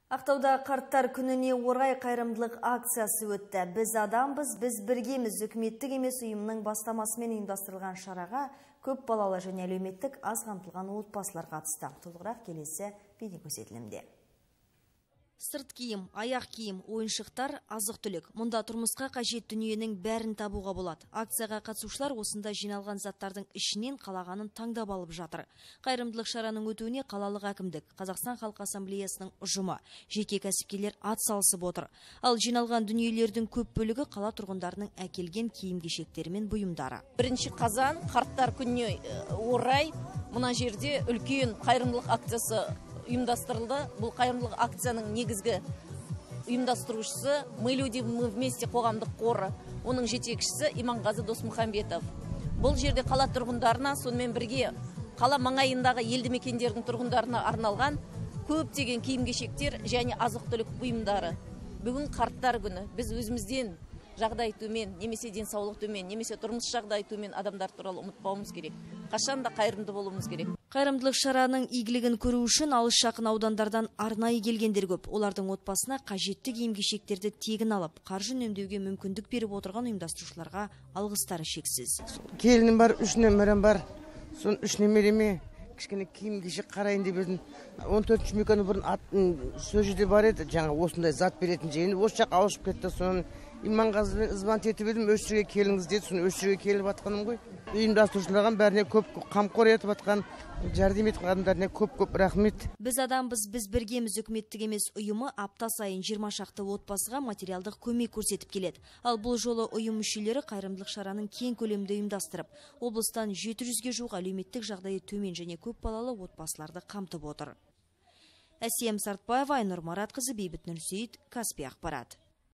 Ақтауда қарттар күніне орай қайырымдылық акциясы өтті. «Біз адамбыз, біз біргеміз» үкіметтік емес ұйымның бастамасымен ұйымдастырылған шараға көп балалы және әлеуметтік аз қамтылған отбасылар қатысты. Толығырақ келесі бейнекөрсетілімде. Сырт киім, аяқ киім, ойыншықтар, азық түлік. Мұнда тұрмысқа қажет дүниенің бәрін табуға болады. Акцияға қатысушылар осында жиналған заттардың ішінен қалағанын таңдап алып жатыр. Қайырымдылық шараның өтуіне қалалық әкімдік, Қазақстан Халқы Ассамблеясының ұжымы, жеке кәсіпкерлер ат салысып отыр. Ал жиналған дүниелердің көп бөлігі қала тұрғындарының әкелген киім-кешектері мен бұйымдары. 1 қазан қарттар күніне орай мына жерде үлкен қайырымдылық акциясы ұйымдастырылды. Бұл қайырымдылық акцияның негізгі ұйымдастырушысы «Мы люди, мы вместе» қоғамдық қоры, оның жетекшісі Иманғазы Досмұхамбетов. Бұл жерде қала тұрғындарына, сонымен бірге қала маңайындағы елді мекендердің тұрғындарына арналған көптеген киім кешектер және азық түлік бұйымдары. Бүгін қарттар күні. Біз өзімізден жағдай төмен немесе денсаулық төмен немесе тұрмыс жағдайы төмен адамдар туралы ұмытпауымыз керек, қашан да қайырымды болуымыз керек. Қайырымдылық шараның игілігін көру үшін алыс жақын аудандардан арнайы келгендер көп. Олардың отбасына қажетті киім-кешектерді тегін алып, қаржы үнемдеуге мүмкіндік беріп отырған ұйымдастырушыларға алғыстары шексіз. Келінім бар, үш немерем бар. Соның үш немереме кішкене киім кешек қарайын деп едім. 14-ші мекені бұрын ат сол жерде бар еді, жаңа осындай зат беретін жер. Енді осы жаққа ауысып кетті. Соны Иманғазымен звонить етіп едім, осы жерге келіңіз деді. Соны осы жерге келіп жатқаным ғой. Ұйымдастырушыларға, бәріне, көп қамқор етіп жатқан, жәрдем етіп адамдарына көп көп рахмет. «Біз адамбыз, біз біргеміз» үкіметтік емес ұйымы апта сайын 20 шақты отбасыға материалдық көмек көрсетіп келеді. Ал бұл жолы ұйым мүшелері қайырымдылық шараның кең көлемде ұйымдастырып, облыстан 700-ге жуық әлеуметтік жағдайы төмен және көп балалы отбасыларды қамтып отыр. Әсем Сартбаева, Айнұр Маратқызы, Бейбіт Нұрсейіт, Каспий ақпарат.